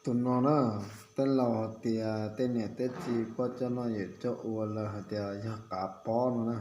Tus no na, tej laus hais tias tej niam tej txiv poj coj noj yawm coj ua lawv hais tias yog qav pob no na.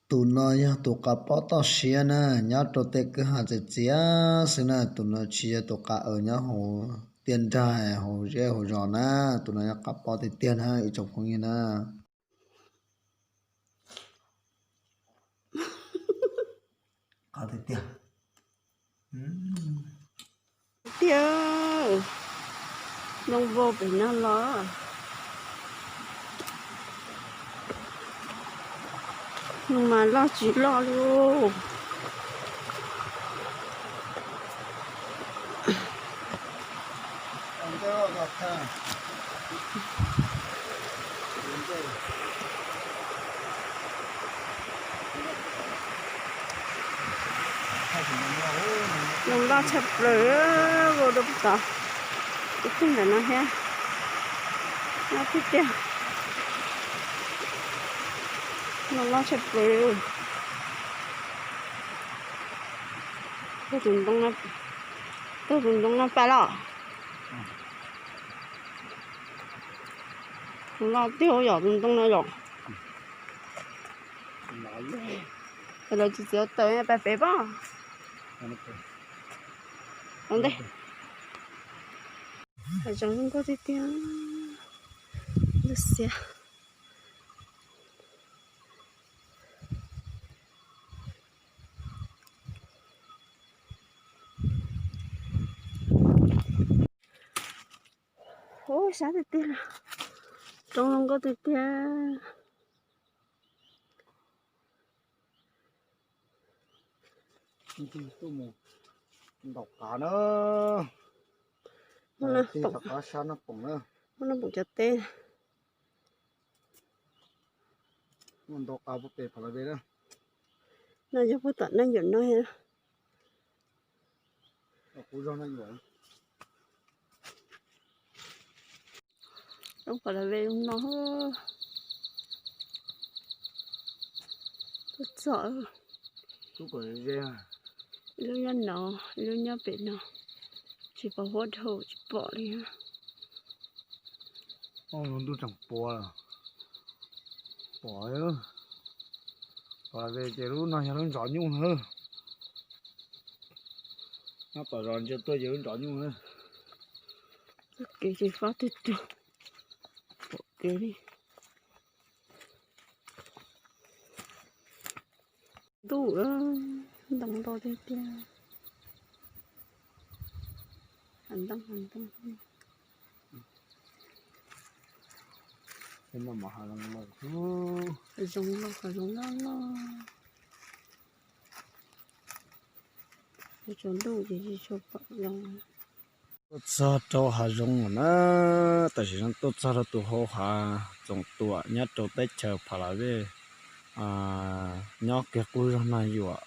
Tus no yog tus qav pob toj siab na, nyob rau tej kwj ha txias txias xwb na. Tus no tsis yog tus qav aws nyob hauv tiaj nrag hauv zej hauv zos na. Tus no yog qav pob tiag tiag na ib tsoom phooj ywg na. Qab tiag tiag. Tiag, zoo vau pem no los, mas loj tsis loj li. Zoo loj tshaj plaws, vau rau puag tod, ib tug ntawm no thiab. Loj tiag tiag, zoo loj tshaj plaws. Tuag tus ntoo no, tuag tus ntoo no pab los. Tus no twb yog tus ntoo no yom. Lawv tsis txiav taws pab pem pob. Ua ntej. Hav zoov zoo nkauj tiag tiag. Lub xiab. Ub, sab tiag tiag, roob zoo nkauj tiag tiag. Tuaj mus ntaus qav na. Tig rov qab sab Naj Poom na. Naj Poom cov teb. Mus ntaus qav puag pem Phav Las Ve na. No yog puag tom Naj Yuam no. Qub zog Naj Yuam. Roob Phav Las Ve zoo no. Tuaj txog, ib lub nyob no, ib lub nyob pem no, tsis pom huab dhau tsis pom li. Ntuj tseem puas, pom, Phav Las Ve ces lub no yog lub ntsos nyuj na. Nyob tom zos ntsia tuaj ces lub ntsos nyuj na. Txoj kev tsis fab twg tug, pom kev li. Ntuj, ntoo ntau tiag tiag. Hav ntoo, hav ntoo. Hav zoov los, hav zoov loj loj. Tsaus ntuj ces tsis tshua pom zoo. Tuaj txog rau hav zoov lawm na, tam sim no tuaj txog rau tus hau hav Txoos Tuam nyob rau teb chaws Phav Las Vej, nyob kiag qub zog Naj Yuam,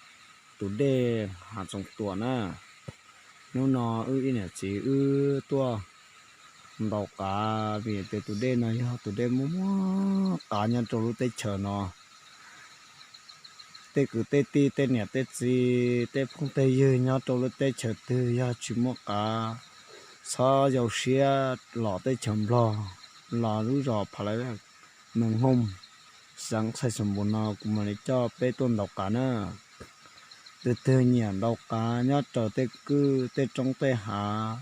tus dej hav Txoos Tuam na. Hnub no wb ib niam txiv wb tuaj ntaus qav vim tias tus dej no yog tus dej muaj muaj qav nyob rau lub teb chaws no. Tej kwv tej tij tej niam tej txiv tej phooj tej ywg nyob rau lub teb chaws twg yog tsis muaj qav, txhob yau siab los teb chaws Nplog, los lub zos Phav Las Vej, Mees Hooj, xeev Xais Xoom Npus no kuv mam li coj peb tuaj ntaus qav na. Tus twg nyiam ntaus qav nyob raws tej kwj tej roob tej hav,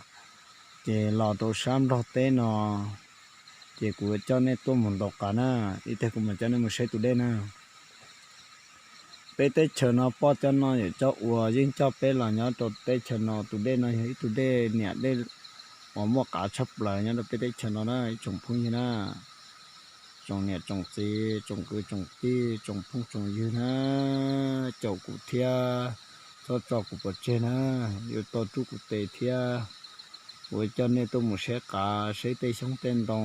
ces los rau sab Nplog teb no, ces kuv coj nej tuaj mus ntaus qav na. Ib teg kuv mam coj nej mus saib tus dej na. Peb teb chaws no poj coj noj yawm coj ua yeej coj peb los nyob rau teb chaws no. Tus dej no yog ib tug dej niam dej uas muaj qav tshaj plaws nyob rau peb teb chaws no na ib tsoom phooj ywg na. Tsoom niam tsoom txiv tsoom kwv tsoom tij tsoom phooj tsoom ywg na, caum kuv thiab, txhob tso kuv pov tseg na, yuav tau rub kuv tes thiab. Kuv coj nej tuaj mus saib qav saib tej xyoob tej ntoo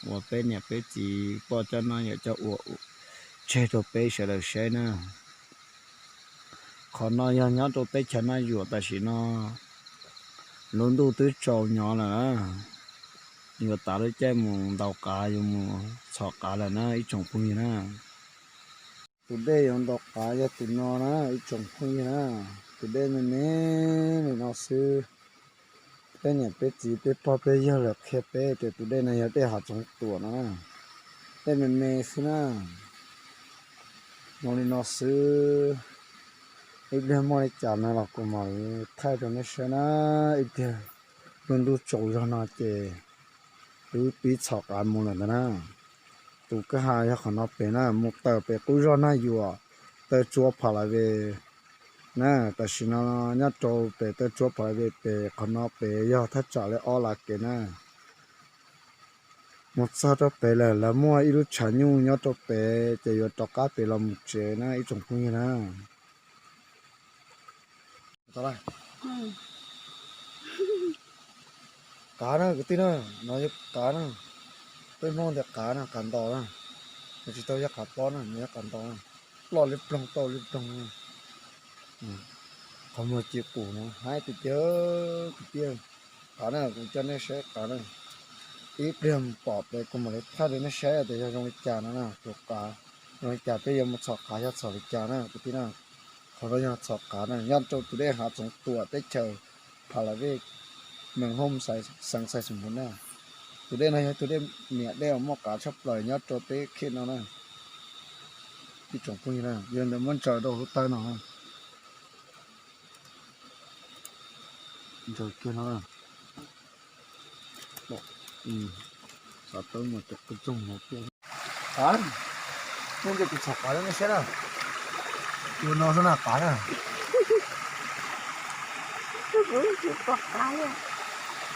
uas peb niam peb txiv poj coj noj yawm coj ua tseg rau peb sawv daws saib na. Qhov no yog nyob rau teb chaws Naj Yuam tam sim no, lub ntuj twb tsaus nyo lawm, yuav tav lub caij mus ntaus qav yuav mus txhos qav lawm na ib tsoom phooj ywg na. Tus dej yuav ntaus qav yog tus no na ib tsoom phooj ywg na. Tus dej me me li no xwb, Peb niam peb txiv peb pog peb yawg lawv qhia peb tias tus dej no yog dej hav tsoov tuam no na, dej me me xwb na. Zoo li no xwb, ib pliag muaj li cas no los kuv mam li thaij rau nej saib na. Ib pliag lub ntuj tsaus zog no ces twb pib txhom qav mus lawm ntag na. Tus kwj ha yog qhov no pem na, mus tawm pem qub zog Nag Yuam, taw tsua Pham Las Ves na. Tam sim no nyob rau pem taw tsua Pham Las Ves pem, qhov no pem yog thaj tsam li ob las kev na. Mus txog rau pem lawm, lawv muaj ib lub tshav nyuj nyob rau pem ces yuav rov qab pem los mus tsev na ib tsoom phooj ywg na. Qav na kwv tij na, no yog qav na. Peb Hmoob tias qav na, qav nto na. Nws tsis tau yog qav pob na, nws yog qav nto na. Ploj liab ploog tau liab ploog na. Qhov muag ci qus no haib tiag tiag kwv tij. Qav na, kuv coj nej saib qav na. Ib pliag mus pom pem kuv mam li thaij rau nej saib tias yog zoo li cas no na tus qav. Zoo li cas peb yuav mus txhom qav yog txhom li cas na kwv tij na. Qhov no yog txhom qav na, nyob rau tus dej hav tsoov tuam teb chaws Pham Las Ves, Mees Hooj, xeev Xais Xus Npuv na. Tus dej no yog tus dej niam dej uas muaj qav tshaj plaws nyob rau teb chaws no na. Ib tsoom phooj ywg na, yog ntawd muab ntsaws rau hauv taw no. Ntsaws kiag no. Xav tau mus cov qw tsoog no tiag. Qav, nej nce kuv txhom qav rau nej saib na. Ua no xwb na qav na.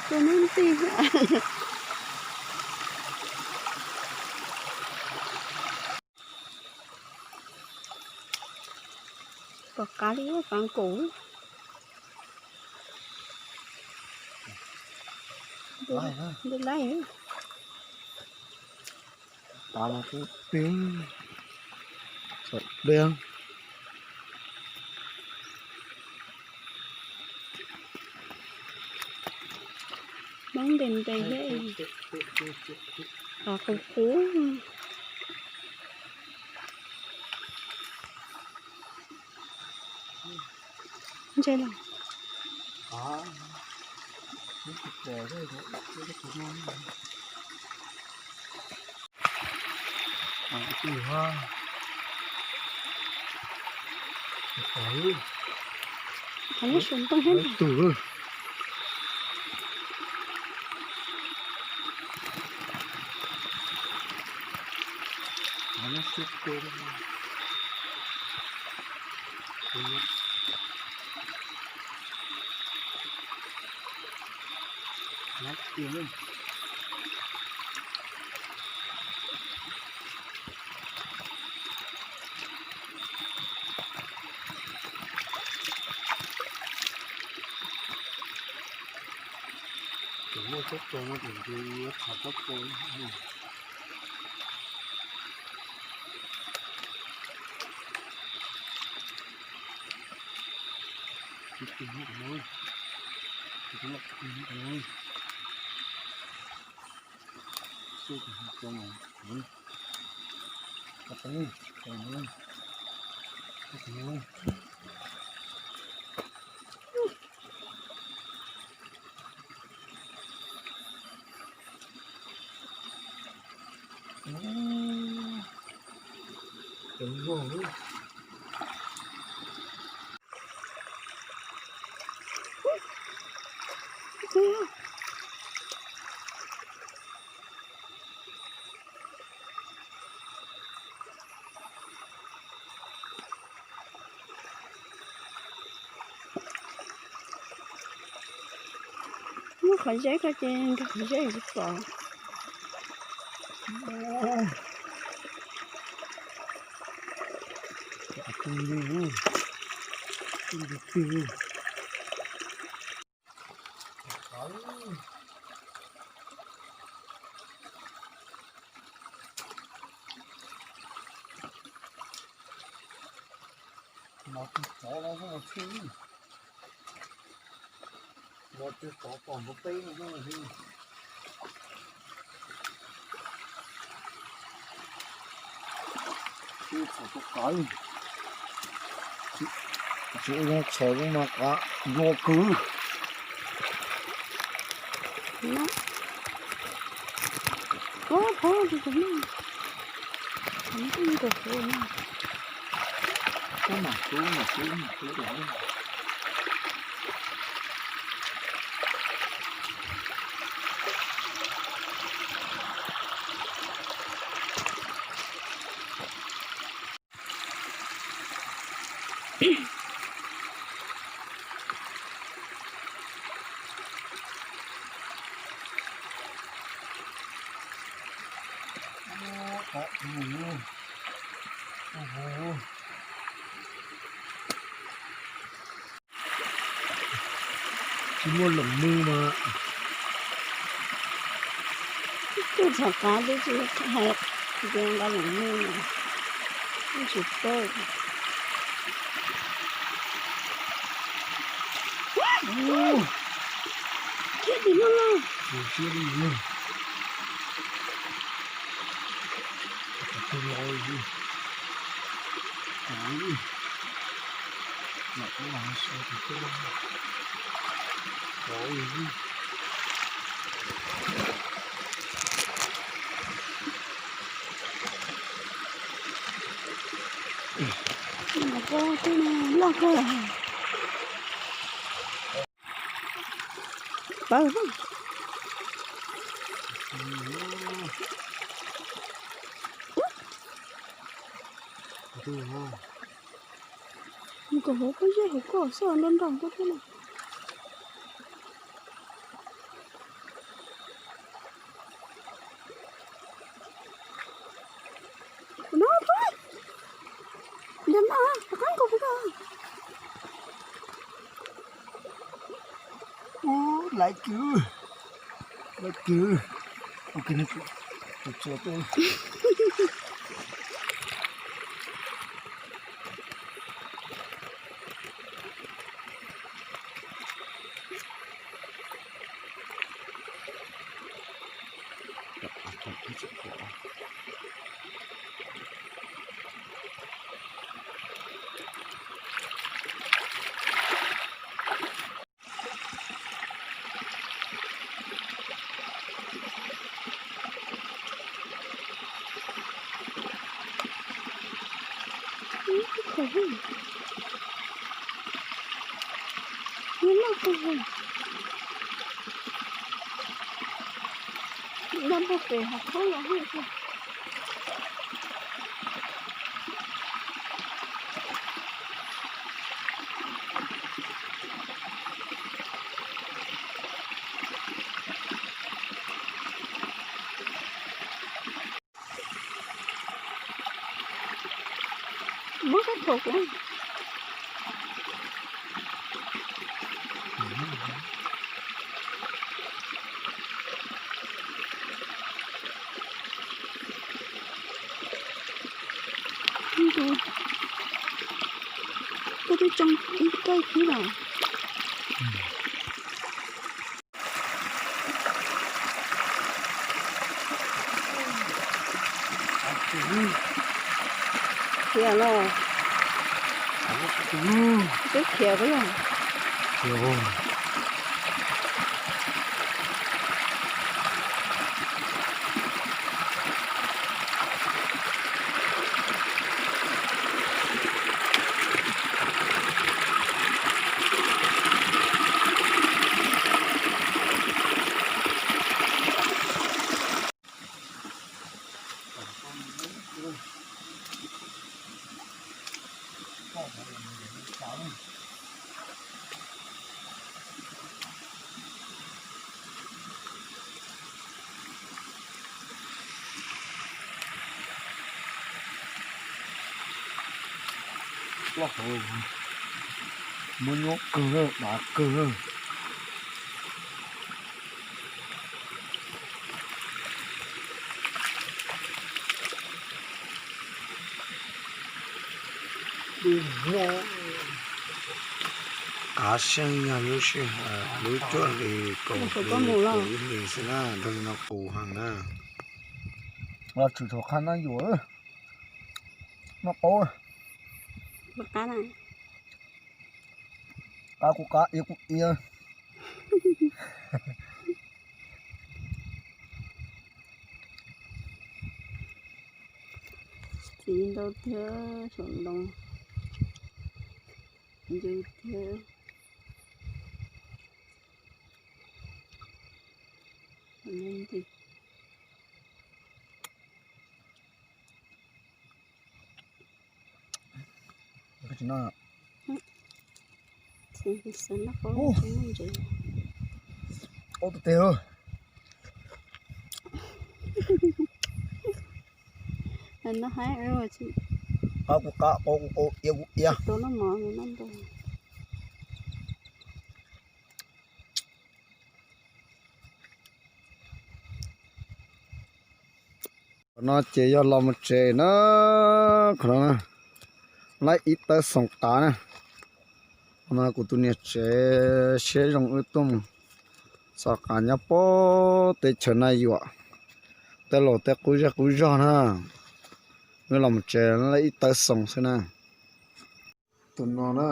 Tus nub nti. Pom qav li qav nkaus. Nti laij. Qav no twb pib txhom dej. Hmoob ntes ntes thiab, qav qus qus. Ntse los. Qhov no su ntoo thiab ntag. Tsis muaj tsob tso no ces ntshe yuav txhom tsob tso. Muab qhov zeb ko ces nkag qhov zeb kuv pom. Mos tus tsov no xwb mas thiaj li, mos tus tsov pom npua teb no xwb mas thiaj li. Tsis txhom tus qav li, tsis ua zoo txhom zoo mas qav nplua kwv. Ub, phob rau tus no. Tus no twb nkaus kuv no. Koj mam xub, mam xub, mam xub rau. Tsis muaj loos mwj mas. Tuaj txog qab twb tsis hais tias nqa loos mwj, twb tsis paub. Thiab tim no los. Loj kawg. Pawg. Nkaus hauv pob zeb hauv koj xwb, nrog nrog koj thiab na. Kuv no, ntawm no, rov qab nkaus kuv ko. Ub, laiv kws, laiv kws. Ua kws no, tus txua tuaj. Nyob npog pem hauv khaub los hwj. Muab kab thaum kuv. Koj twb tsoo ib kaij khib los. Khiav los. Twb khiav pab yog. Muab nyuaj kawg, dav kawg. Qav seej yog lub sij hawm lub cuaj hlis kaum hli kaum ib hlis xwb na, nrog li no qus heev na. Los tshwm thaum qhov no yuav noj qaub. Qab kuj qab, ia kuj ia. Tiv ntau thiab, saum ntoo ntse thiab. Ub, tes. Qab kuv qab, qab kuv qab, ia kuv ia. Qhov no ces yog los mus tsev na, qhov no na, laib ib tawb xoom qav na. Qhov no kuv tus niam tsev siab zoo wb tuaj mus txhom qav nyob pem teb chaws Naj Yuam, tej laus tej qub zej qub zog na, wb los mus tsev laib ib tawb xoom xwb na. Tus no na,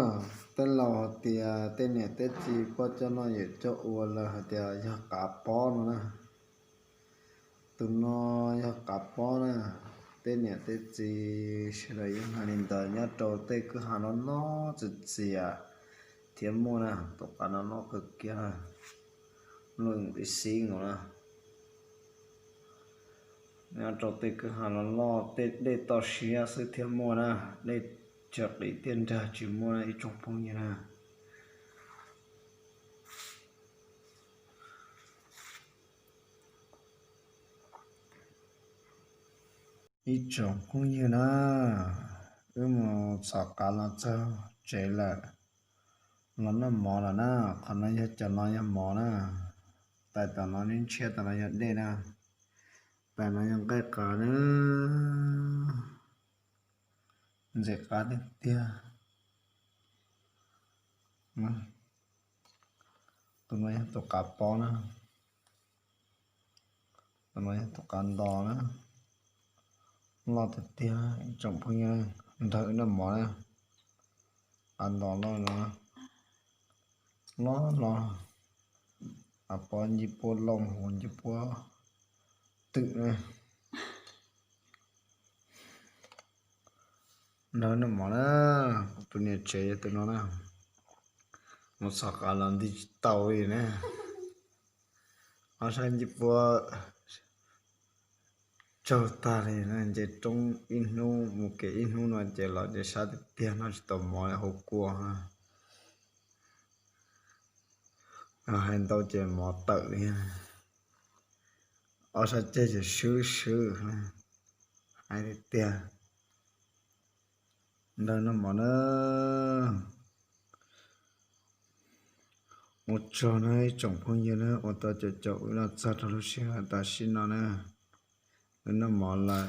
tej laus hais tias tej niam tej txiv poj coj noj yawm coj ua lawv hais tias yog qav pob no na. Tus no yog qav pob na, tej niam tej txiv sawv daws yeej hais li ntawd nyob rau tej kwj ha loj loj txias txias thiab muaj na, tus qav no loj kawg kiag na, loj ib xib nkaus na. Nyob rau tej kwj ha loj loj tej dej toj siab xwb thiaj muaj na, dej tsaws qis tiaj nrag tsis muaj na ib tsoom phooj ywg na. Ib tsoom phooj ywg na, wb mus txhom qav los txog tsev lawm, los noj mov lawm na. Qhov no yog cov no yog mov na, tais tom no ntshiab tom no yog dej na, tais no yog nqaij qav na, ntxim qab tiag tiag. Tus no yog tus qav pob na, tus no yog tus qav ntos na, loj tiag tiag ib tsoom phooj ywg, nrog wb noj mov na. Qav ntos loj no, loj loj, qav pob ncig puab loj hauv ncig puab twm na. Nrog wb noj mov na, kuv tus niam tsev yog tus no na, mus txhom qav los nti tsis tau li na. Ob sab ncig puab tsaug tag li na, nce roob ib hnub mus kev ib hnub no ces los ces sab tiag tiag noj tsis tau mov li hauv kua. Hais ntau ces mov tawm li. Ob sab ceg ces swb swb, hais tiag tiag. Nrog noj mov na. Ua tsaug na ib tsoom phooj ywg na uas tau caum caum wb los txog rau lub sij hawm tam sim no na. Wb noj mov lawm,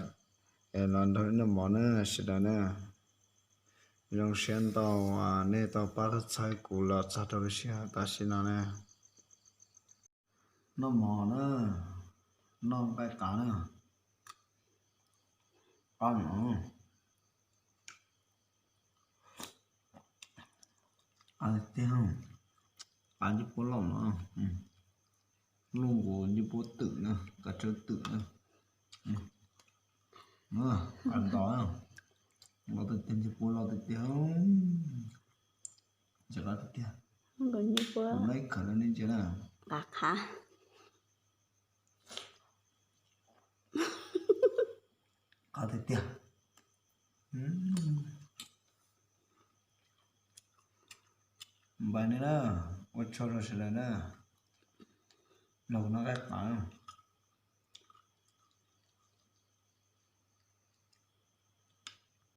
es los nrog wb noj mov na sawv daws na. Zoo siab ntau nej tau pab txhawb kuv los txog rau lub sij hawm tam sim no na. Noj mov na, noj nqaij qav na. Qab no, qab tiag, qab ncig puab loj no, loj nkaus ncig puab twm na, kav tsawb twm na. Qab ntos, loj tiag tiag, ncig puab loj tiag tiag. Ntxim qab tiag tiag. Tus laib khawm rau nej ntsia na. Qab qha. Qab tiag tiag. Npais nej na, ua tsaug rau sawv daws na. Los noj nqaij qav.